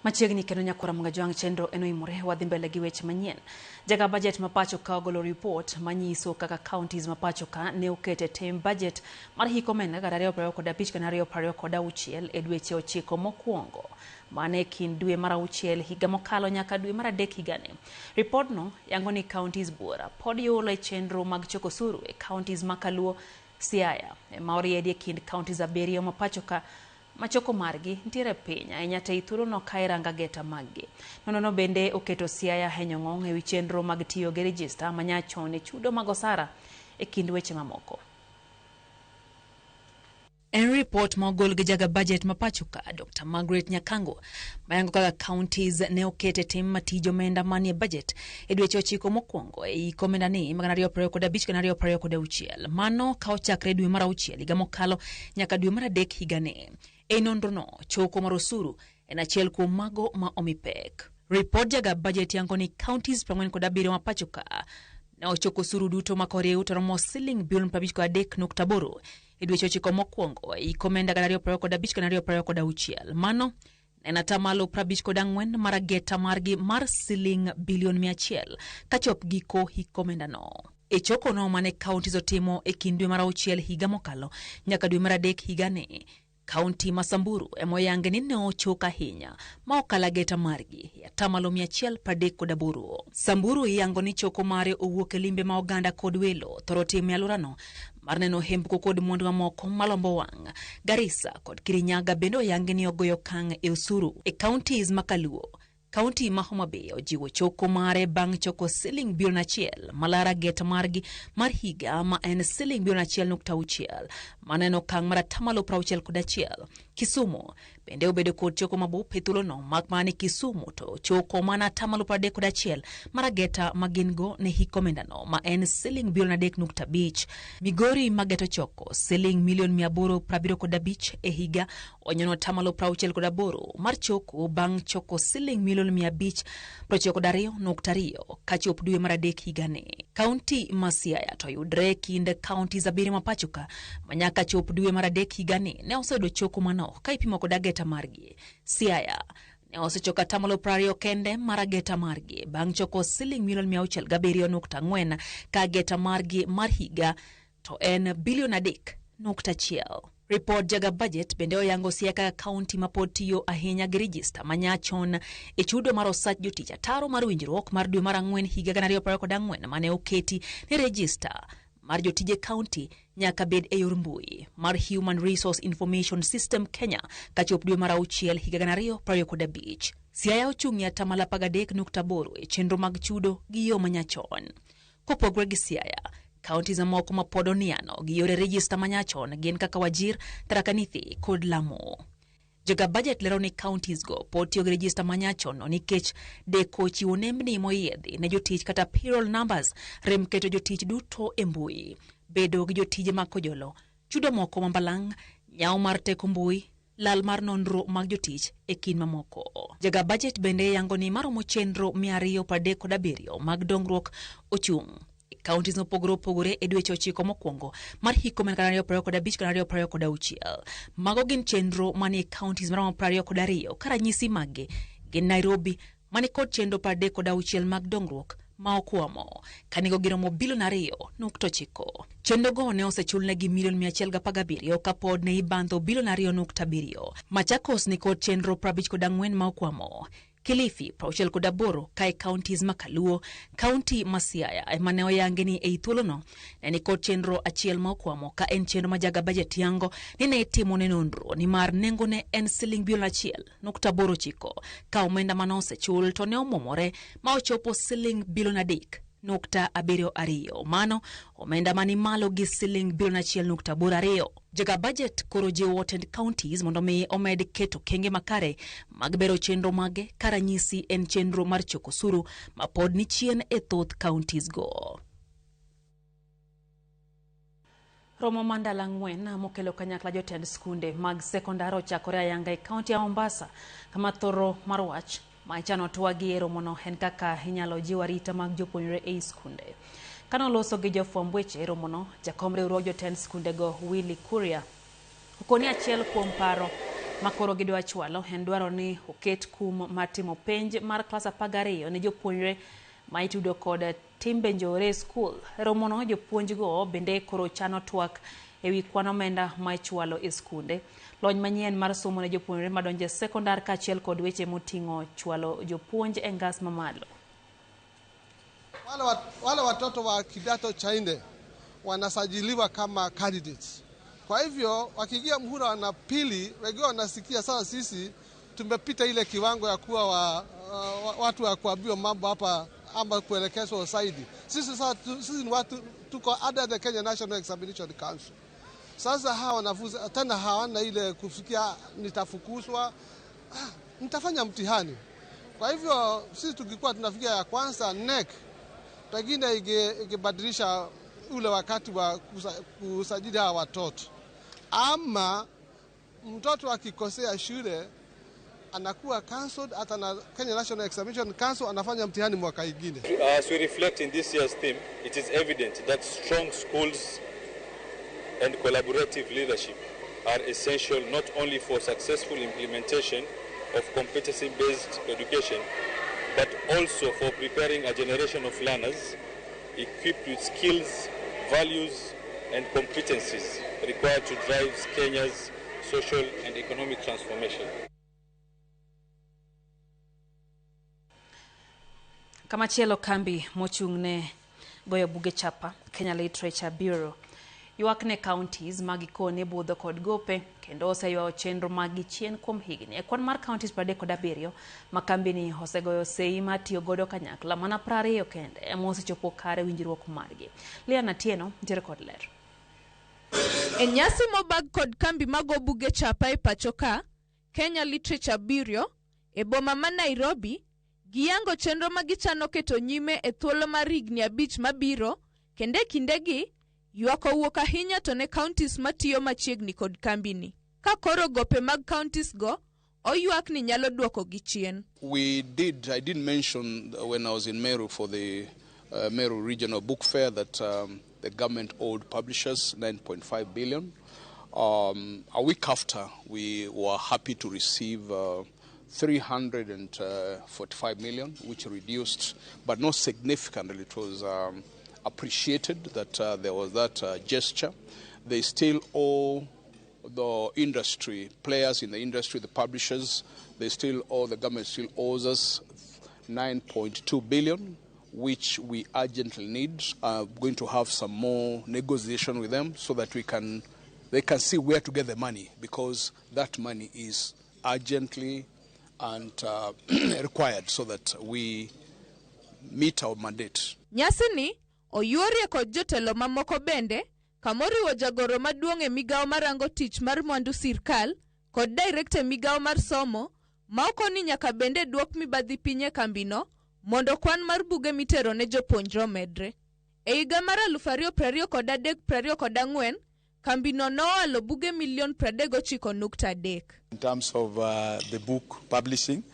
Machiegni kendo nyakwara Mgajwang' chenro en oimore wadhi mbele gi weche manyien. Jaga budget ma pacho ka ogolo report manyiso kaka counties ma pacho ka ne okete tim budget mar hik omenda 2025 2026 e dweche 9 mokwongo. Mane kind dwe mar 6 higa mokalo nyaka dwe mar 3 higani. Report no yango ni counties buora pod yulo e chenro mag choko osuru e counties ma Kaluo, Siaya ema oriedi e kind counties 7 ma pacho ka machoko margi nitiere piny ahinya te thuolono ka iranga geta maggi. Nonrono bende oketo Siaya henyo ng'ong' ewi chenro mag tiyo gi rejista manyachon e chudo mag osara e kind weche mamoko. En report ma ogol gi jaga budget ma pacho ka Dr. Margaret Nyakango mayango kaka counties ne okete tim matij omenda manie budget e dweche 9 mokwongo e hik omenda ni 2025 2026. Mano ka ochakre dwe mar 6 higa mokalo nyaka dwe mar 3 higani. E nonrono, choko mar osuru en achiel kuom mago ma omi pek. Report jaga budget yango ni counties 47 ma pacho ka ne ochoko osuru duto ma koriw to romo siling bilion 53.8 e dweche 9 mokwongo e hik omenda 2025 2026. Mano en atamalo 54 mar ageta margi mar siling bilion 100 kachop giko hik omendano. E chokono mane counties otimo e kind dwe mar 6 higa mokalo nyaka dwe mar 3 higani, Kaunti ma Samburu ema oyange ni ne ochok ahinya ma okalo ageta margi e atamalo 138. Samburu iyango ni choko mare owuok e limbe ma oganda kod welo thoro timo e alworano mar neno hembko kod mwandu mamoko malombo wang'. Garissa kod Kirinyaga bende oyangi ni ogoyo okang' e osuru e counties ma Kaluo. Kaunti ma Homa Bay ojiwo choko mare bang' choko siling bilion 1 malaro ageta margi mar higa ma en siling bilion 1.6. Mano en okang' mar 61%. Kisumu bende obedo kod choko mabup e thuolono, mak mana ni Kisumu to choko mana 31% mar ageta ma gin go ne hik omendano ma en siling bilion 3.5. Migori mageto choko siling milion 875 e higa onyono 68% mar choko bang' choko siling milion 592.2 kachop dwe mar 3 higani. Kaunti ma Siaya to yudre kind kaunti 7 ma pacho ka ma nyaka chop dwe mar 3 higani ne oseyudo choko manok ka ipimo kod ageta margi. Siaya ne osechoko 20% kende mar ageta margi bang' choko siling milion 607.4 ka ageta margi mar higa to en bilion 3.1. Report Jaga Budget bende oyango Siaya kaka kaunti ma pod tiyo ahinya gi rejista manyachon e chudo mar osach jotich ataro mar winjruok mar dwe mar 4 higa 2024 mane oketi ni rejista mar jotije kaunti nyaka bed e yor mbui mar Human Resource Information System Kenya kachop dwe mar 6 higa 2025. Siaya ochung' e 13.8% e chenro mag chudo gi yo manyachon. Kopogore gi Siaya, kaunti mamoko ma pod oniano gi yore rejista manyachon gin kaka Wajir, Tharaka Nithi kod Lamu. Jaga Budget lero ni counties go pod tiyo gi rejista manyachon no nikech deko chiwo nembni moyiedhi ne jotich kata payroll numbers, rem keto jotich duto e mbui, bedo gi jotije mag kojolo, chudo moko mambalang', nyawo mar teko mbui, lal mar nonro mag jotich e kind mamoko. Jaga Budget bende yango ni maromo chenro 237 mag dongruok ochung' counties mopogore opogore e dweche 9 mokwongo mar hik omenda 2025 2026. Mago gin chenro manie counties maromo 22 ka ranyisi maggi gin Nairobi mani kod chenro 36 mag dongruok ma okwamo ka nengo giromo bilion 2.9. Chenro go ne osechulnegi milion 117 kapod ne ibandho bilion 2.7. Machakos ni kod chenro 54 ma okwamo. Kilifi 68 kae counties ma Kaluo. County ma Siaya ema ne oyangi ni ei thuolono ne ni kod chenro achiel ma okwamo ka en chenro ma Jaga Budget yango ni ne itimo ne nonro ni mar nengo ne en siling bilion 1.89 ka omenda mane osechul to ne omwomore ma ochopo siling bilion 3.72. Mano omenda mani malo gi siling bilion 1.82. Jaga Budget koro jiwo tend counties mondo mi omed keto kenge makare mag bero chenro mage ka ranyisi en chenro mar choko osuru ma pod ni chien e thoth counties go. Romo mar ndalo 4 mokelo kanyakla jotend skunde mag sekondar ochakore ayanga e kaunti ya Mombasa, kama thoro mar wach ma ichano twagi e romono en kaka inyalo jiw arita mag jopuonjre ei skunde. Kanoloso gi jofwamb weche e romono, jakom riwruog jotend skundego Willy Kuria okoni achiel kuom paro ma koro gidwa chwalo en dwaro ni oket kum mar timo penj mar klas 12 ne jopuonjre ma itudo kod timbe njore e skul. E romono jopuonjgo bende koro chano twak ewi kwan omenda ma ichwalo e skunde, lony manyien mar somo ne jopuonjre madonjo e sekondar kaachiel kod weche moting'o chwalo jopuonj e ngas mamalo. Wale watoto wa kidato cha 4 wanasajiliwa kama candidates. Kwa hivyo wakiingia muhula wa pili, wengine wanasikia sasa sisi tumepita ile kiwango ya kuwa watu wa kuambiwa mambo hapa ama kuelekezwa zaidi. Sisi sasa sisi ni watu tuko under the Kenya National Examination Council. Sasa hawa wanafunzi tena hawana ile kufikia nitafukuzwa, nitafanya mtihani. Kwa hivyo sisi tukikuwa tunafikia ya kwanza NEC, pengine ingebadilisha ule wakati wa kusajili hawa watoto. Ama mtoto akikosea shule anakuwa cancelled, hata na Kenya National Examination Council anafanya mtihani mwaka ingine. As we reflect in this year's theme, it is evident that strong schools and collaborative leadership are essential not only for successful implementation of competency-based education, but also for preparing a generation of learners equipped with skills, values, and competencies required to drive Kenya's social and economic transformation. Kamachielo kambi mochung'ne goyo buge chapa, Kenya Literature Bureau, ywak ne counties ma gikone budho kod gope kendo oseywayo chenro maggi chien kuom higni. E kwan mar counties 37 ma kambini osegoyo sei mar tiyo godo kanyakla, mana 20 kende ema osechopo kare winjruok margi. Lian Atieno nitiere kod ler. E nyasi mobag kod kambi mago buge chapa e pacho ka, Kenya Literature Bureau, e boma ma Nairobi, giyango chenro ma gichano keto nyime e thuolo mar higni 5 mabiro, kendo e kindegi, ywak owuok ahinya to ne counties matiyo machiegni kod kambini. Ka koro gope mag counties go oywak ni nyalo duoko gi chien. I did mention when I was in Meru for the Meru Regional Book Fair that the government owed publishers 9.5 billion. A week after, we were happy to receive 345 million, which reduced, but not significantly. It was appreciated that there was that gesture. They still owe the industry, players in the industry, the publishers, they still owe, the government still owes us 9.2 billion, which we urgently need. Going to have some more negotiation with them so that they can see where to get the money, because that money is urgently and required so that we meet our mandate. Nyasi ni oyuorie kod jotelo mamoko bende, kamoriwo jagoro maduong' e migawo marango tich mar mwandu sirkal kod director e migawo mar somo ma okoni nyaka bende duok mibadhi piny e kambino mondo kwan mar buge mitero ne jopuonjre omedre. E higa mar 2023-24, kambino nowalo buge milion 39.3. In terms of the book publishing,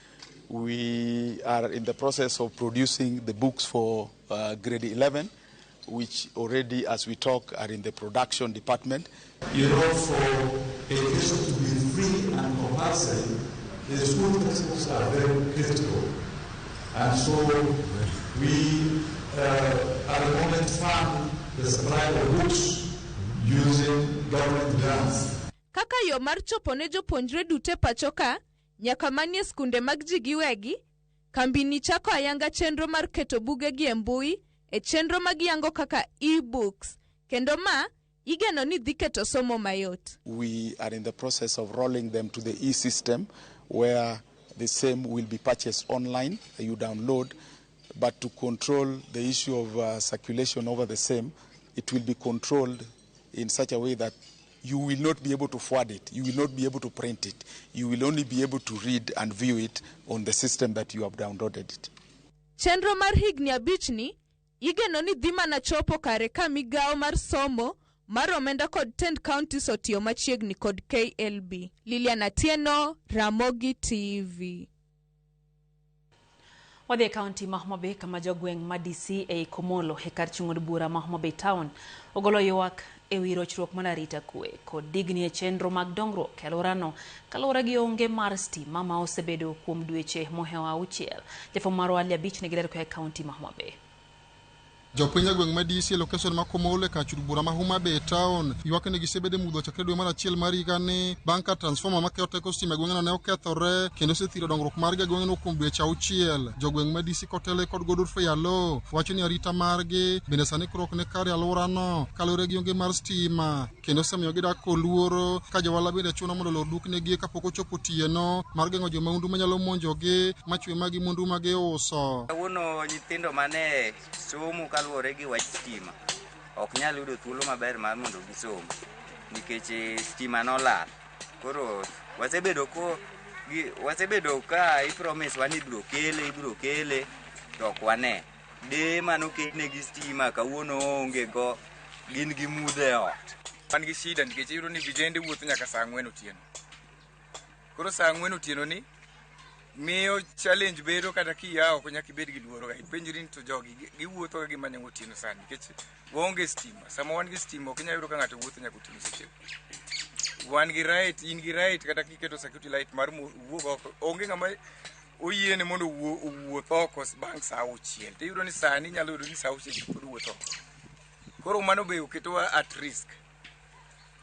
we are in the process of producing the books for grade 11, which already, as we talk, are in the production department. For education to be free and compulsory, the school textbooks are very critical. And so we, at the moment, fund the supply of books using government grants. Kaka yo mar chopo ne jopuonjre duto e pacho ka, nyaka manie skunde mag ji giwegi, kambini chako ayanga chenro mar keto bugegi e mbui e chenro mag yango kaka e-books, kendo ma igeno ni dhi keto somo mayot. We are in the process of rolling them to the e-system, where the same will be purchased online, you download, but to control the issue of circulation over the same, it will be controlled in such a way that you will not be able to forward it, you will not be able to print it, you will only be able to read and view it on the system that you have downloaded it. Chenro mar higni 5 ni igeno ni dhi mana chopo kare ka migawo mar somo mar omenda kod tend counties otiyo machiegni kod KLB. Lilian Atieno, Ramogi TV. Wadhi e kaunti ma Homa Bay kama jogweng' ma DC ei Komolo e kar chung' od bura ma Homa Bay Town ogolo ywak ewi rochruok mar arita kwe kod digni e chenro mag dongruok e alworano kaluwore gi onge mar stima ma osebedo kuom dweche mohewo 6. Jafwambo marwa Ali Abich nigi ler koa e kaunti ma Homa Bay. Jopiny e gweng' ma DC e location ma Komolo e kar chud bura ma Homa Bay Town ywak ni gisebedo e mudho chakre dwe mar achiel mar higani bang' ka transformer makeyo teko stima e gweng'no ne okethore kendo osethiro dongruok margi e gweng'no kuom dweche 6. Jogweng' ma DC kotele kod Godfrey Alo wacho ni arita margi bende sani koro ok ni kare e alworano kaluwore gi onge mar stima kendo osemiyo gidak koluoro ka johala bende chuno mondo olor duknigi kapok ochopo otieno mar geng'o jomahundu manyalo monjogi machwe magi mwandu ma giuso. Kawuono nyithindo mane somo kaluwore gi wach stima ok nyal yudo thuolo maber mar mondo gisom nikech stima nolal. Koro wasebedo ka i-promise wa ni ibiro kele, ibiro kele to ok wane. Deye manoketnegi stima kawuono onge go, gin gi mudho e ot. Wan gi shida nikech iyudo ni vijende wuotho nyaka saa 4 otieno. Koro saa 4 otieno ni miyo challenge bedo kata kiya oko nyaka ibed gi luoro ga. Ipenjri ni to jogi giwuotho ka gimanyo otieno sani nikech waonge stima. Sama wan gi stima ok inyal yudo ka ng'ato wuotho nyaka otieno seche. Wan gi right, in gi right kata kiketo security light mar wuog oko. Onge ng'ama oyiene mondo owuoth oko bang' saa 6. To iyudo ni sani inyalo yudo ni saa 6 ji pod wuotho oko. Koro mano be oketowa at risk.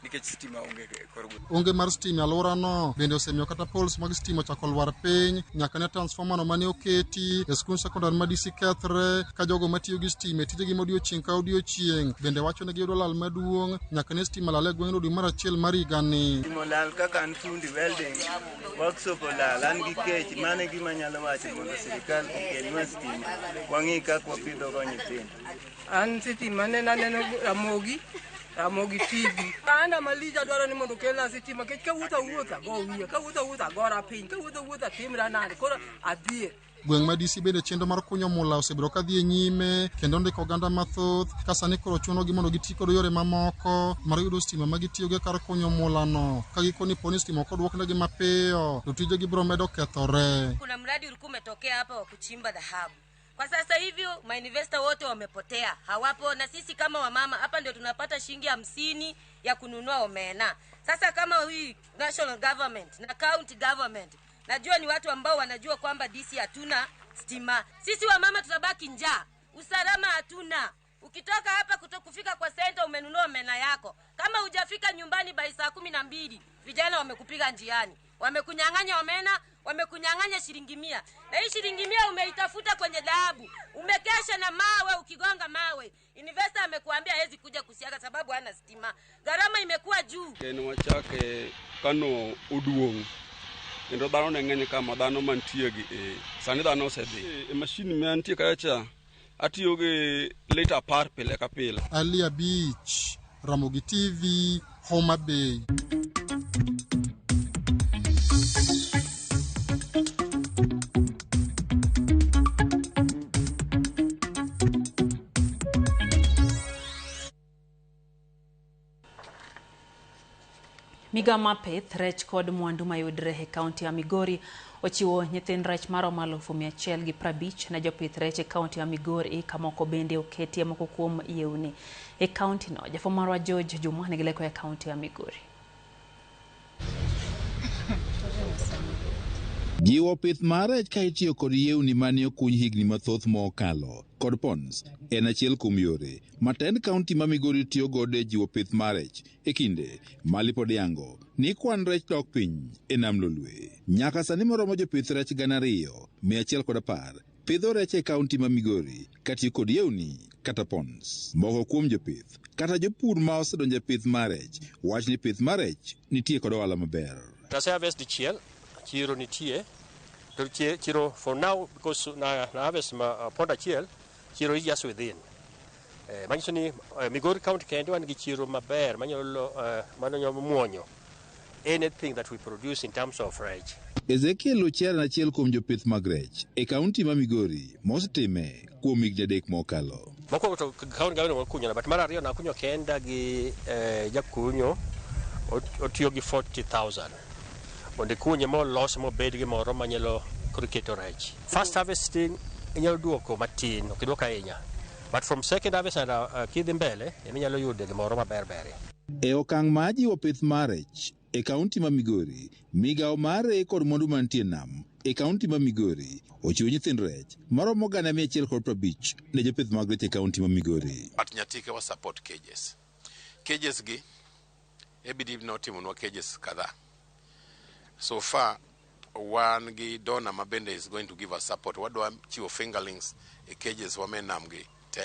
Nikech stima onge e kor gweng'. Onge mar stima e alworano bende osemiyo kata poles mag stima ochako lwar piny nyaka ne transformer no mane oketi e skund sekondar ma DC kethre ka jogo matiyo gi stima e tijegi ma odiochieng' ka odiochieng' bende wacho ni giyudo lal maduong' nyaka ne stima lal e gweng'no dwe mar achiel mar higani. Stima olal kaka an fundi welding, workshop olal, an gi kech, mano e gima anyalo wacho mondo sirikal okelnwa stima, wang'i kaka wapidhogo nyithindo. An sitima neno aneno Ramogi, Ramogi TV. An malich adwaro ni mondo okelna sitima nikech kawuotho awuotha go wiya, kawuotho awuotha gora piny, kawuotho awuotha timra nade, koro adhier. Gweng' ma DC bende chenro mar kunyo mula osebedo ka dhi e nyime kendo ndiko oganda mathoth ka sani koro chunogi mondo giti kod yore mamoko mar yudo stima ma gitiyogo e kar kunyo mulano ka gikoni po ni stima ok oduoknegi mapiyo to tijegi biro medo kethore. Kuna mradi ulikuwa umetokea hapa wa kuchimba dhahabu. Kwa sasa hivi mainvesta wote wamepotea, hawapo, na sisi kama wamama hapa ndio tunapata shilingi 50 ya kununua omena. Sasa kama hii national government na county government, najua ni watu ambao wanajua kwamba DC hatuna stima. Sisi wamama tutabaki njaa, usalama hatuna. Ukitoka hapa kufika kwa center umenunua omena yako, kama hujafika nyumbani by saa 12 vijana wamekupiga njiani, wamekunyang'anya omena, wamekunyang'anya shilingi 100. Na hii shilingi 100 umeitafuta kwenye dhahabu, umekesha na mawe ukigonga mawe. Investor amekuambia hawezi kuja kusiaga sababu hana stima. Gharama imekuwa juu. Kendo wachake kano oduong'. Kendo dhano ne ng'eny kama dhano mantie gi sani dhano osedhi. E machine ma nitie kacha atiyo gi lita 10 pile ka pile. Alia Beach, Ramogi TV, Homa Bay. Migao mar pith, rech kod mwandu mayudre e kaunti ya Migori ochiwo nyithind rech maromo 150,000 ne jopith rech e kaunti ya Migori ka moko bende oketie moko kuom yewni e kaunti no. Jafwambo marwa George Juma nigi leko e kaunti ya Migori. Jiwo pith mar rech ka itiyo kod yewni mane okuny higni mathoth mokalo kod ponds en achiel kuom yore ma tend kaunti ma Migori tiyo godo e jiwo pith mar rech e kinde ma lipod yango ni kwan rech dok piny e nam Lolwe. Nyaka sani moromo jopith rech 2,110 pidho rech e kaunti ma Migori katiyo kod yewni kata ponds. Moko kuom jopith kata jopur ma osedonjo e pith mar rech wach ni pith mar rech nitie kod ohala maber. Nase harvest dichiel, chiro nitie, to chiro for now because na harvest ma pond achiel, chiro is just within. Manyiso ni Migori County kende wan gi chiro maber manyalo manyalo muonyo anything that we produce in terms of rech. Ezekiel Ochier en achiel kuom jopith mag rech e kaunti ma Migori mosetime kuom higni 3 mokalo. Mokwongo to county government okunyo, but mar ariyo nakunyo kenda gi jakunyo otiyo gi 40,000 mondo ikunye molos mobed gimoro manyalo koro keto rech. First harvesting inyalo duoko matin, ok iduok ahinya. But from second harvest and kidhi mbele eminyalo yudo gimoro maber berie. E okang' mar jiwo pith mar rech e kaunti ma Migori, migao mar reye kod mwandu mantie nam e kaunti ma Migori ochiwo nyithind rech maromo 150,000 ne jopith mag rech e kaunti ma Migori. At Nyatike wa support cages. Cages gi ABD notimonwa cages kadhaa. So far wan gi donor ma bende is going to give us support. Wadwa chiwo fingerlings e cages wame nam gi te.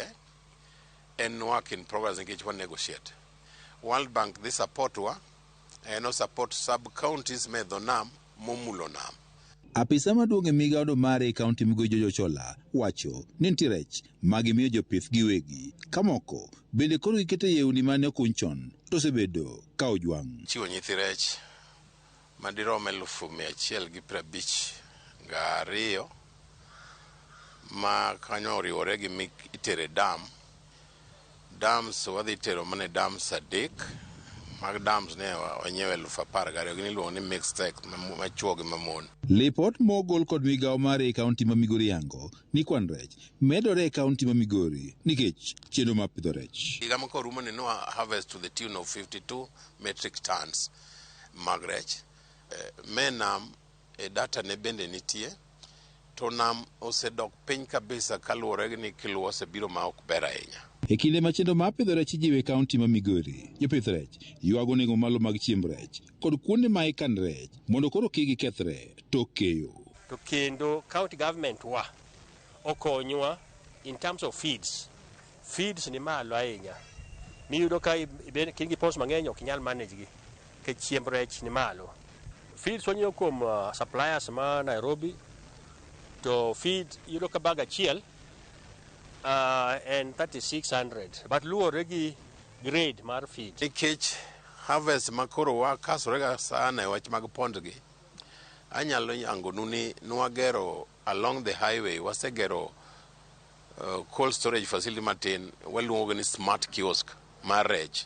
En work in progress nikech wa negotiate. World Bank dhi support wa, en o support sub counties me dho nam momulo nam. Apisa maduong' e migawono mare e kaunti Migori George Ochola wacho ni nitie rech ma gimiyo jopith giwegi ka moko bende koro giketo yewni mane okuny chon to osebedo ka ojwang'. Chiwo nyithi rech madirom 152,000 ma kanyo oriwore gi itere dam. Dams wadhi tero mana dams 3 mag dams ne onyiew 12,000 gin iluongo ni mixed sex ma chuo gi mamon. Lipot mogol kod migawo mare e kaunti ma Migori yango ni kwan rech medore e kaunti ma Migori nikech chenro mar pidho rech. Higa ma korumo ni no harvest to the tune of 52 metric tons mag rech. Me nam e data ne bende nitie to nam osedok piny kabisa kaluwore ni kilwa osebiro ma ok ber ahinya. E kinde ma chenro mar pidho rech ijiwo e kaunti ma Migori, jopith rech ywago nengo malo mag chiemb rech kod kuonde ma ikan rech mondo koro kik gikethre tok keyo. To kendo county government wa okonywa in terms of feeds. Feeds ni malo ahinya. Miyudo ka in gi ponds mang'eny ok inyal manage gi nikech chiemb rech ni malo. Feeds wanyiewo kuom suppliers ma Nairobi to feed iyudo ka bag achiel en 3600 but luwore gi grade mar feed. Nikech harvest ma koro wakasorega sana e wach mag pond gi, anyalo yangonu ni nwagero along the highway, wasegero cold storage facility matin, waluongo ni smart kiosk mar rech.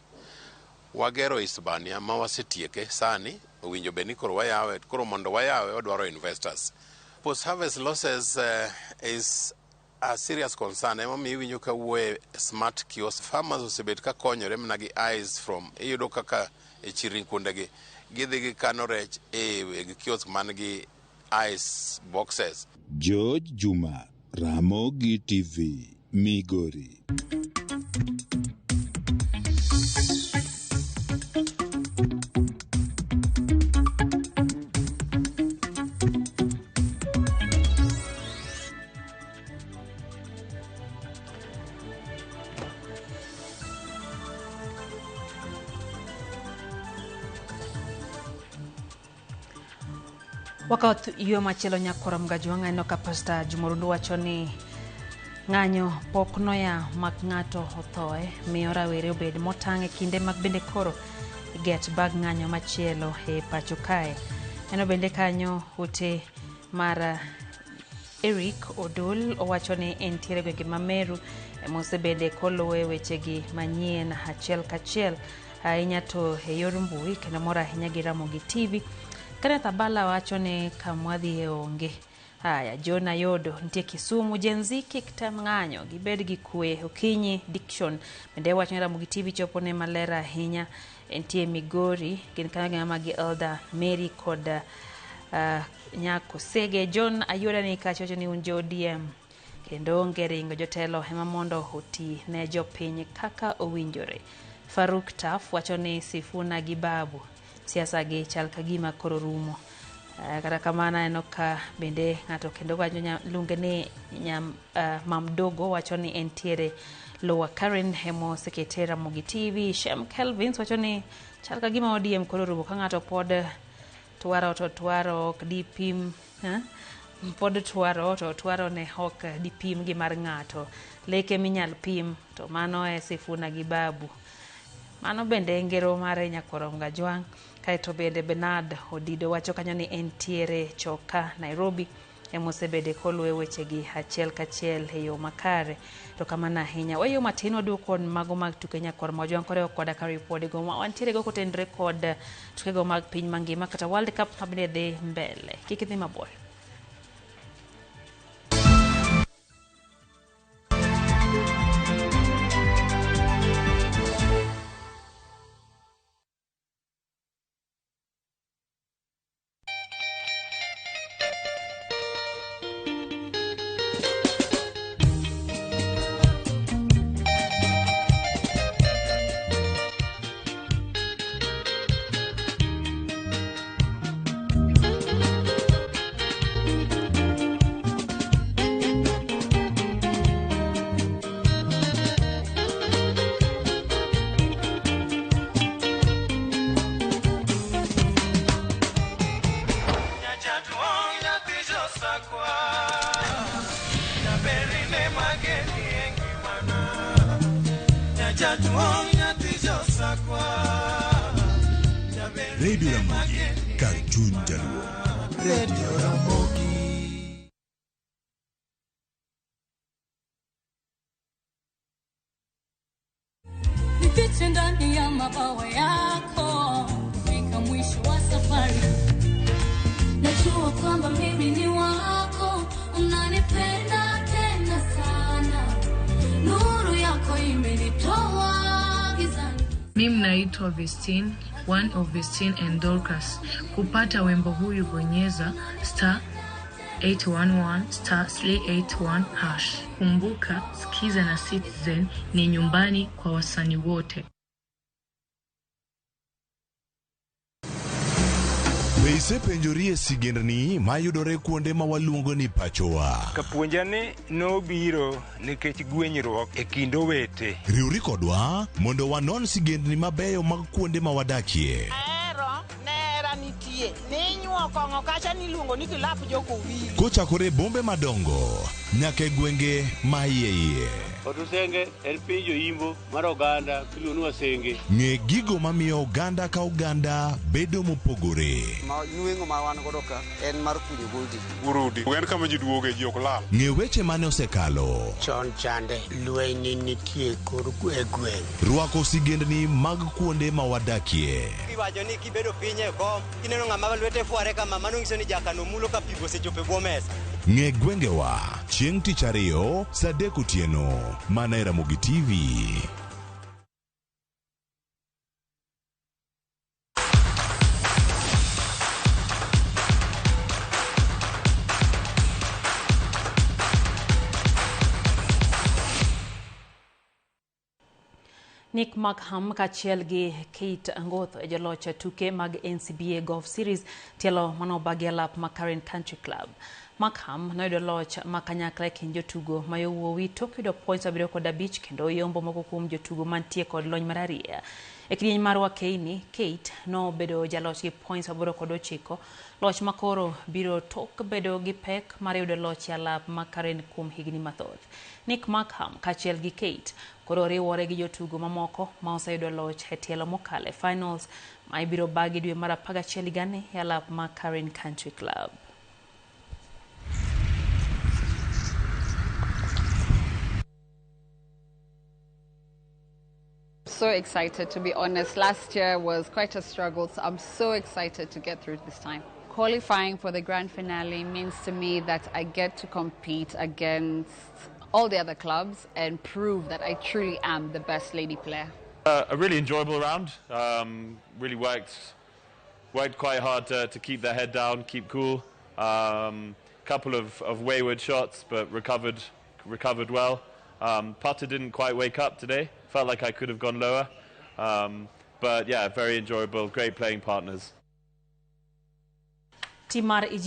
Wagero Hispania ma wasetieke sani, owinjo bed ni koro wayawe, koro mondo wayawe wadwaro investors. Post harvest losses is a serious concern, emomiyo iwinjo ka wuoye smart kiosk. Farmers osebet ka konyore mana gi ice from, iyudo kaka e chirni kuondegi, gidhi gikano rech e kiosk man gi ice boxes. George Juma, Ramogi TV, Migori. Wakawo yo machielo nyakoro Mgajwang' aneno ka Pastor Jumorundu wacho ni ng'anyo pok noya mak ng'ato othoe miyo rawere obed motang' e kinde mag bende koro get bag ng'anyo machielo e pacho kae. Neno bende kanyo ote mar Eric Odol owacho ni entiere gwenge ma Meru emosebede koluwe wechegi manyien achiel kachiel ahinya to e yor mbui kendo mor ahinya gi Ramogi TV. Kenneth Abala wacho ni kamwadhiye onge. Haya, John Ayodo nitie Kisumu, Gen Z kik tem ng'anyo, gibed gi kwe. Okinyi Diction bende wacho ni Ramogi TV chopo ne maler ahinya. Entie Migori, gin kanyo gi mama gi Elder Mary kod Nyako Sege. John Ayodo ni kacha wacho ni un jo ODM kendo onge ringo jotelo ema mondo oti ne jopiny kaka owinjore. Faruk Taf wacho ni Sifuna gi Babu siasa gi chal ka gima koro rumo. Kata kamano aneno ka bende ng'ato kendo wacho luonge ni Mamdogo wacho ni entiere Lower Karen emosekete Ramogi TV. Shem Kelvins wacho ni chal ka gima ODM koro rumo ka ng'ato pod twaro to twaro ok dipim pod twaro to twaro ne ok dipim gi mar ng'ato leke minyal pim to mano e Sifuna gi Babu. Mano bende ngero mare Nyakoro Mgajwang'. Kaeto bende Bernard Odido wacho kanyo ni entiere Choka Nairobi emosebede koluwe wechegi achiel kachiel e yo makare. To kamano ahinya wayo matin waduogo kod mago mag tuke Nyakoro Mgajwang' koriwo koda ka ripodego ma wantiere go kotenore kod tukego mag piny mangima kata World Cup ma bende dhi mbele. Kik idhi mabor. Radio Ramogi, kar chuny Jaluo. Radio Ramogi. Nifiche ndani ya mabawa yako kufika mwisho wa safari. Najua kwamba mimi ni wako, unanipenda tena sana. Nuru yako imenitoa gizani. Mimi naitwa Vestine, one of Vestine and Dorcas. Kupata wimbo huyu bonyeza star 811 star 381 hash. Kumbuka, Skiza na Citizen ni nyumbani kwa wasanii wote. Be isepenjori e sigendni mayudore kuonde ma waluongo ni pachowa? Kapuonja ni nobiro nikech gwenyruok e kind owete. Riwri kodwa mondo wanon sigendni mabeyo mag kuonde ma wadakie. Ahero nera nitie ninyuo kong'o kacha niluongo ni kilap jokowili. Kochakore e bombe madongo nyaka e gwenge ma iye iye. Otusenge en piny joimbo mar oganda miluongo ni Wasenge. Ng'e gigo mamiyo oganda ka oganda bedo mopogore. Ma nweng'o ma wan godo ka en mar kunyo goldi. Urudi. En kama ji duoge ji ok lal. Ng'e weche mane osekalo. Chon chande lweny nitie kor e gweng'. Rwako sigendni mag kuonde ma wadakie. Iwacho ni kibedo piny e kom kineno ng'ama lwete fware kama mano nyiso ni jakano mulo ka pi osechopo e bwo mesa. Ng'e gwengewa chieng' tich ariyo saa 3 otieno mana e Ramogi TV. Nick Markham kaachiel gi Kate Angoth e joloch tuke mag NCBA Golf Series tielo manobagi e lap ma Karen Country Club. Markham noyudo loch ma kanyakla e kind jotugo ma yowuowi tok yudo points 75 kendo yombo moko kuom jotugo mantie kod lony mararieya. E kidieny mar wakeini, Kate nobedo jaloch gi points 89, loch makoro biro tok bedo gi pek mar yudo loch e alap ma Karen kuom higni mathoth. Nick Markham kaachiel gi Kate koro riwore gi jotugo mamoko ma oseyudo loch e tielo mokalo e finals ma ibiro bagi dwe mar 11 higani e alap ma Karen Country Club. So excited, to be honest. Last year was quite a struggle, so I'm so excited to get through this time. Qualifying for the grand finale means to me that I get to compete against all the other clubs and prove that I truly am the best lady player. A really enjoyable round. Really worked quite hard to keep their head down, keep cool. Couple of wayward shots, but recovered well. Putter didn't quite wake up today. Felt like I could have gone lower. But yeah, very enjoyable, great playing partners. Team mar